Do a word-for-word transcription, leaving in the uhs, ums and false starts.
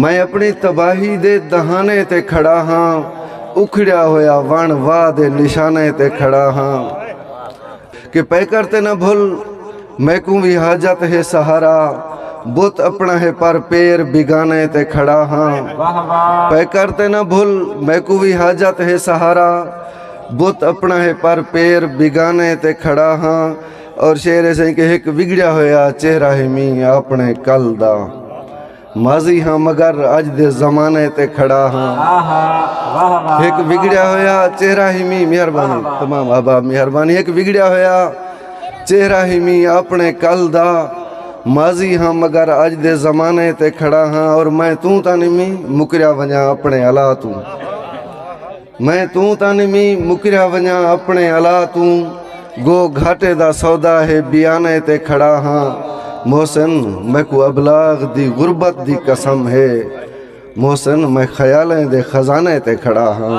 میں اپݨی تباہی دے دہانے تے کھڑا ہاں، اکھڑیا ہویا وݨ واہ دے نشانے تے کھڑا ہاں۔ کہ پیکر تے نہ بھل، میکوں وی حاجت ہے سہارا، بت اپݨا ہے پر پیر بیگانے تے کھڑا ہاں۔ پیکر تے نہ بھل، میکوں وی حاجت ہے سہارا، بت اپݨا ہے پر پیر بیگانے تے کھڑا ہاں۔ اور شعر ہے سائیں کہ ہک وگڑیا ہویا چہرہ ہے مینہ اپݨے کل دا، ماضی ہاں مگر اڄ دے زمانے تے کھڑا ہاں۔ ہک وگڑیا ہویا چہرہ ہے مینہ، مہربانی، تمام احباب، مہربانی۔ ہک وگڑیا ہویا چہرہ ہے مینہ اپݨے کل دا، ماضی ہاں مگر اڄ دے زمانے تے کھڑا ہاں۔ اور میں توں تاں نمی مکریا ونڄاں اپݨے الا توں، میں توں تاں نمی مکریا ونڄاں اپݨے الا توں، گو گھاٹے دا سودا ہے بیانے تے کھڑا ہاں۔ محسن، میکوں ابلاغ دی غربت دی قسم ہے، محسن، میں خیالیں دے خزانے تے کھڑا ہاں۔